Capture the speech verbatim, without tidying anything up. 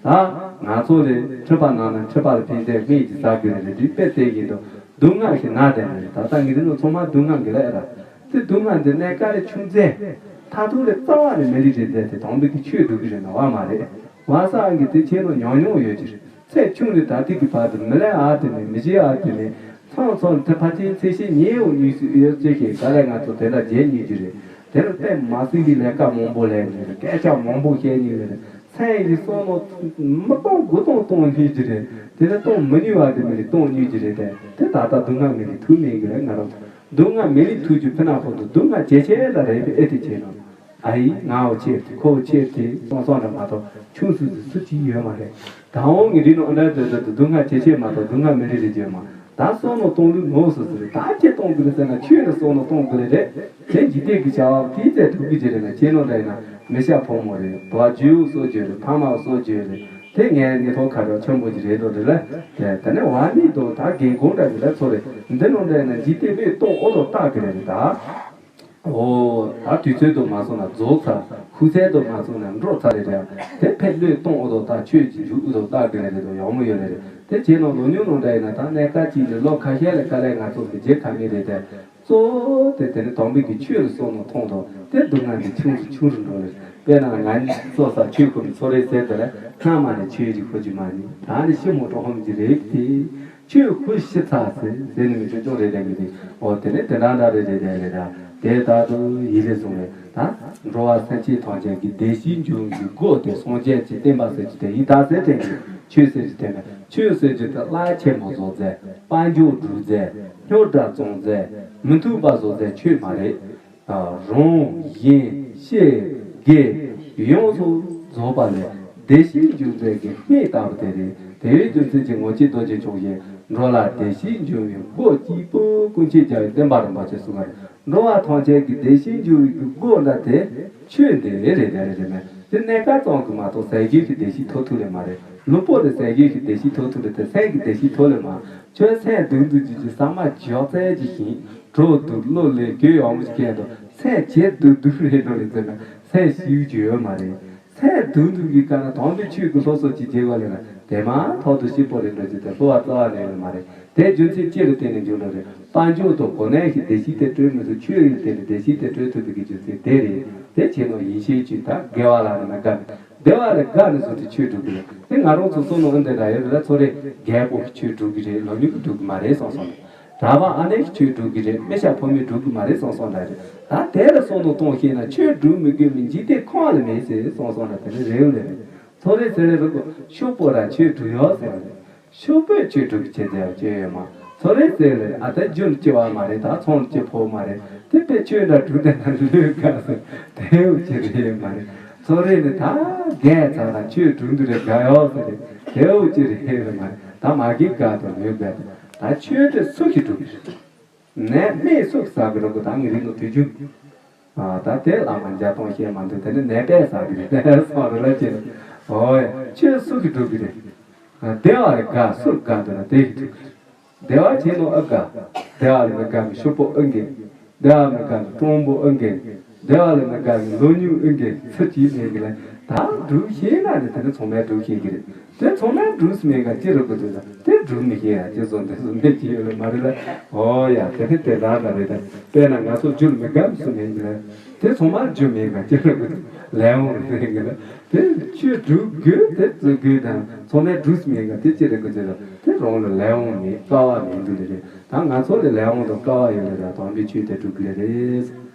ད་ང་ཚོ་ལས་འཁྲིད་པ་ནང་ན་འཁྲིད་པ་ལ་ཕན་བདེ་སྨན་གྱི་ཟ་དགོས་རེད་དེ་དཔེ་དེ་ཡིན་དུ་སྡུག་བསྔལ་གྱི་ནང་དེ་ནས་ད་ལྟ་ངེད་ཚོ་ཚང་མ་སྡུག་བསྔལ་གྱི་ལས་ར། དེ་སྡུག་བསྔལ་འདི་གནས་སྐབས་ལས་ཆུང་ཚེ། མཐར་ཐུག་ལས་རྩ་བ་ནས་མི་ལུས་རེད་ཟེར་ཏེ་དམ་པའི་གི་ཆོས་སྒྲུབ་ཀྱི་རེད་ན་བ་མ་རེད། བ་ས་ཨང་གི་དེ་ཁྱེད་ནོ་ཉོ་ཉོ་ཡོད་ཀྱི་རེད། ཚེ་ཆུང་ནས་ད་ལྟའི་གི་བར་དུ་མི་ལས་ཨ་དེ་ནས་མི་བྱེད་ཨ་དེ་ནས་ཚང་ཚང་དེ་ཕ་ཆེན་ཚེ་ཤེས་ཉེ་འོ་ཉུས་སུ་ཡོད་ཅེས་ཀྱི་ག་ལས་ང་ཚོ་དེ་འདྲ་བརྗེད་ཉེ་གི་རེད། དེ་ལ་དཔེ་མ་སྲིད་ཀྱི་ལས་ཀ་མང་པོ་ལས་ཉེ་རེད། སྐད་ཆ་མང་པོ་བཤད་ཉེ་རེད། ཚན་གྱི་བསམ་བློ་མི་གཏོང་དགུ་གཏོང་གཏོང་ཉེ་གི་རེད། དེ་ལས་གཏོང་མི་ཉེ་བ་དེ་མི་རེད་གཏོང་ཉེ་གི་རེད་དེ་དེ་ད་ལྟ་སྡུག་བསྔལ་མི་རེད་ཐུག་མེད་གི་རེད་ང་རང་ཚོ། སྡུག་བསྔལ་མི་ལུས་ཐུག་རྒྱུ་ཕི་ན་ཧོ་དུ་སྡུག་བསྔལ་ཇེ་ཆེ་ལ་རེད་པའི་ཨེ་ཏི་བྱེད་ནོ། ཨ་ཡི་ང་འོ་ཆེ་ཏི་ཁོ་འོ་ཆེ་ཏི་སོང་སོང་འདྲ་མ་གཏོགས་ཆུང་སུ་སུ་སུ་གཅིག་ཡོད་མ་རེད། ད་འོང་ངི་རི་ནོ་འདྲ་དོད་དོད་དུ་སྡུག་བསྔལ་ཇེ་ཆེ་མ་གཏོགས་སྡུག་བསྔལ་མི་རེ་རེ་བརྗོད་མ་ད་སོང་ནོ་གཏོང་ལུགས་ནོ་སུ་སུ་རེད། ད་ཁྱེད་གཏོང་གི་རེད་ཟེར་ན་ཁྱོད་ནི་སོང་ནོ་གཏོང་གི་རེད་རེད། དེ་འཇིག་རྟེན་གྱི་བྱ་བ་དེའི་ཚེ་ཐུག་གི་ཅི་རེད་ན་ཁྱེད་ནོ་འདྲ་ཡིན་ན་མི་ཤ་ཕོ་མོ་རེད། བ་རྒྱུའུ་སོ་རྒྱུ་རེད། ཕ་མ་སོ་རྒྱུ་རེད། དེ་ངས་ངེས་ཐོག་ཁ་རོག་ཆེན་པོ་ཅིག་རེད་དོ་རེད་ལ། དེ་དེ་ནས་བ་མི་དང་ད་རྒན་གོང་འདྲ་གི་ལ་ཚོ་རེད། འདི་ནང་འདྲ་ན་འཇིག་རྟེན་པས་སྟོང་ཨོ་དོ་བཏགས་གི་རེད་ད། ཨོ་ད་དུས་ཚོད་དུ་མ་སོང་ན་རྫོགས་ཚར། ཁུ་ཚད་དུ་མ་སོང་ན་འགྲོ་ཚར་རེད་ད། དེ་ཕེབས་ལོས་སྟོང་ཨོ་དོ་བཏགས་ཆོས་ཀྱི་འཇུག་ཨོ་དོ་བཏགས་གི་རེད་དོ་ཡོང་མོ་ཡོད་རེད། དེ་བྱས་ནང་ལོ་ཉུང་ནང་འདྲ་ཡིན་ན་ད་གནས་ཀ་གཅིག་ནས་ལོ་ཁ་ཤས་ལ་དཀའ་ལས་ང་ཚོ་མི་བརྗེད་ཁ་མི་རེད་དེ། གཙོ་བོ་དེ་དེ་ནི་དམ་པའི་གི་ཆོས་ལ་སོགས་ནོ་མཐོང་དང་དེ་སྡུག་བསྔལ་འདི་ཆུང་རུ་ཆུང་རུ་འགྲོ་ལེ། དཔེར་ན་ང་གཉིས་སོ་ས་ཆོས་ཁོ་ནི་ཚོ་རེ་ཟེར་དེ་ལ་སྔ་མ་ནས་ཆོས་རིག་ཁོ་ཅི་མ་ནི་ད་ནི་ཤི་མོ་གྲོགས་ཧོམ་གྱི་རེད་དེ། ཆོས་ཁོ་ཤི་ཚ་ཟེར་ཟེར་ནི་མི་ཆོས་ཅོག་རེ་རེ་གི་དེ་འོ་དེ་ནི་དེ་འདྲ་འདྲ་རེ་རེ་རེ་རེ་ར་དེ་ལྟར་དུ་ཡིད་ལས་བཟུང་བས་ད་འགྲོ་བ་སེམས་ཅན་ཐམས་ཅད་ཀྱི་བདེ་སྐྱིད་འབྱུང་གི་སྒོ་དེ་སངས་རྒྱས་ཀྱི་བསྟན་པ་ཟེར་གྱི་དེ་ཡིད་ད་ཟེར་དྲན་གྱི་ཆོས་ཟེར་གྱི་དེ་ནི་ཆོས་ཟེར་གྱི་དེ་བླ་ཆེན་མོ་བཟོ་ཟེར། དཔལ་འབྱོར་སྒྲུབ་ཟེར། རྙོག་དྲ་བཙོང་ཟེར། མི་མཐུན་པ་བཟོ་ཟེར་ཆོས་མ་རེད། རང་གཞན་སྤྱི་སྒེར་ཡོངས་སུ་རྫོགས་པ་ལས་བདེ་སྐྱིད་འབྱུང་ཟེར་གྱི་སྨན་ལྟ་བུ་དེ་རེད། དེ་བས་རྒྱུ་མཚན་གྱིས་ངོ་མཆེད་རྡོ་རྗེ་འཆང་གིས་འགྲོ་ལ་བདེ་སྐྱིད་འབྱུང་བའི་སྒོ་གཅིག་པུ་ཀུན་མཁྱེན་རྒྱལ་བའི་བསྟན་པ་རིན་པོ་ཆེ་གསུངས་པ་རེད། འགྲོ་བ་ཐམས་ཅད་ཀྱི་བདེ་སྐྱིད་འབྱུང་བའི་སྒོ་འདྲ་དེ་ཆོས་འདི་རེད་རེད་རེད་རེད་མེད། དེ་གནས་སྐབས་ཙམ་གྱིས་མ་གཏོགས་ཟས་གོས་ཀྱི་བདེ་སྐྱིད་ཐོབ་ཐུབ་ལེ་མ་རེད། ལུས་པོ་དེ་ཟས་གོས་ཀྱི་བདེ་སྐྱིད་ཐོབ་ཐུབ་ལེ་དེ་སེམས་ཀྱི་བདེ་སྐྱིད་ཐོབ་ལེ་མ། ཁྱོད་སེམས་སྡུག་འདུག་ཅིག་ཅིག་ཟ་མ་འཇོག་ཚད་ཅིག་བཞིན་གྲོགས་འདུག་བློ་ལས་གོས་ཡོང་མི་ཅིག་གས་འདུག་སེམས་བྱེད་སྡུག་སྡུག་རེད་འགྲོ་རེད་ཟེར་ན་སེམས་ཞིའུ་ཅིག་ཡོད་མ་རེད། སེམས་སྡུག་འདུག་གི་ཀ་ན་དམ་པའི་ཆོས་ཀྱི་སློབ་གསོ་ཅིག་བྱེད་དགོས་ལེ་ན་དེ་མ་ཐོག་ཏུ་ཤི་པོ་རེད་འགྲོ་ཅིག་དེ་བསླུ་བ་རྩ་བ་ནས་ཡོད་མ་རེད། དེ་རྒྱུ་མཚན་ཅི་ལ་བརྟེན་ནས་འབྱུང་འགྲོ་རེད། དཔལ་འབྱོར་དང་གོ་གནས་ཀྱི་བདེ་སྐྱིད་དེ་སྤྲོད་མི་ཐུབ། ཆོས་ཀྱི་སྟེང་ནས་བདེ་སྐྱིད་དེ་སྤྲོད་ཐུབ་པའི་གི་རྒྱུ་མཚན་དེ་རེད། དེ་བྱས་ནོ་ཡིན་ཤེས་ཀྱི་ད་དགེ་བ་ལ་ནི་མི་དགའ། བདེ་བ་ལ་དགའ་ནས་བཟུང་སྟེ་ཆོས་སྒྲུབ་ཀྱི་རེད། དེ་ང་རང་ཚོ་བསམ་བློ་འདི་འདྲ་ཡོད་རེད་ལ་ཚོ་རེ་རྒད་པོ་གི་ཆོས་སྒྲུབ་ཀྱི་རེད། ལོ་ཉུང་གི་སྒྲུབ་ཀྱི་མ་རེད་བསམ་བསམ་རེད། གྲྭ་པ་ཨ་ནེ་གི་ཆོས་སྒྲུབ་ཀྱི་རེད། མི་ཤ་ཕོ་མོའི་སྒྲུབ་ཀྱི་མ་རེད་བསམ་བསམ་འདྲ་རེད། ད་དེ་ལ་བསམ་བློ་གཏོང་ཤེས་ན་ཆོས་སྒྲུབ་མི་དགོས་མི་འཇིག་རྟེན་ཁོང་ལ་མེད་ཟེར་བསམ་བསམ་འདྲ་དེ་ནི་རེའུ་ལས་རེད། ཚོ་རེ་ཟེར་རེ་རུ་གོ་ཤོག་པོ་ར་ཆོས་སྒྲུབ་ཡོད་ཟེར་རེད། ཤོག་པོས་ཆོས་སྒྲུབ་ཀྱི་ཆེད་དུ་ཡང་སྐྱེ་ཡོད་མ། ཚོ་རེ་ཟེར་རེ་ཨ་ད་རྒྱུན་སྐྱེ་བ་མ་རེད། ད་ཚོང་སྐྱེ་ཕོ་མ་རེད། དེ་དཔེ་ཆོས་འདྲ་སྒྲུབ་དེ་ན་ལོས་དགའ་ཟེར་དེའུ་ཅི་རེད་མ་རེད། ཚོ་རེ་ནི་ད་རྒས་ཚར་ན་ཆོས་སྒྲུབ་འདི་རེད་དགའ་ཡོད་ཟེར་རེད། དེའུ་ཅི་རེད་ཧེ་རེད་མ་རེད། ད་མ་གི་དགའ་དང་ལོས་དགའ་དང་ད་ཆོས་དེ་སུ་གིས་སྒྲུབ་ཀྱི་རེད། ནས་སྨན་སུ་གིས་ཟ་གི་རེད་གོ་ད་ངའི་རིགས་ནོ་དུས་རྒྱུན། ཨ་ད་དེ་བླ་མ་འཇའ་ཐང་བཤད་མ་འདུག་དེ་ནི་ནད་པས་ཟ་གི་རེད་སོང་རེད་ལ་ཅི་རེད། ཨོ་ཡ་ཆོས་སུ་གིས་སྒྲུབ་ཀྱི་རེད། བདེ་བ་ལ་དགའ་སུར་དགའ་འདོད་ན་དེ་ཡིས་འགྲུབ། བདེ་བ་ཆེ་ནོ་ཨ་དགའ། བདེ་བ་ལ་མི་དགའ་མི་ཕྱུག་པོ་ཨ་འགན། བདེ་བ་མི་དགའ་མི་སྤྲང་པོ་ཨ་འགན། བདེ་བ་ལ་མི་དགའ་མི་ལོ་ཉུང་ཨ་འགན་ཚུལ་གྱིས་མེད་གི་ལ། ད་སྒྲུབ་ཤེས་ན་ནི་དེ་ནི་ཚང་མས་སྒྲུབ་ཤེས་གི་རེད། དེ་ཚང་མས་སྒྲུབ་སུ་མེད་ག་ཅི་རུ་དགོས་དེ་ལ་དེ་སྒྲུབ་མི་ཤེས་ཡ་ཅི་བཟོ་འདི་བཟོ་འདི་ཅི་ཡོད་ལ་མ་རེད་ལ། ཨོ་ཡ་དེ་ནི་དེ་ལ་ལ་རེད་ད། དཔེར་ན་ང་ཚོ་རྒྱུར་མི་དགའ་སུ་མེད་གི་ལ། དེ་ཚང་མ་རྒྱུ་མེད་ག་ཅི་རུ་དགོས་ལས་འོང་རེད་གི་ལ། དེ་ཆོས་སྒྲུབ་དགོས་དེ་བརྩི་དགོས་དང་ཚང་མས་སྒྲུབ་སུ་མེད་ག་དེ་ཅི་རེད་དགོས་ཅི་རེད། དེ་རང་ལ་ལས་འོང་མེད་དཀའ་བ་མེད་འདུག་ལེ་རེད། ད་ང་ཚོ་ལ་ལས་འོང་དང་དཀའ་བ་ཡོད་ལེ་ར་དམ་པའི་ཆོས་དེ་སྒྲུབ་དགོས་ལེ་རེད།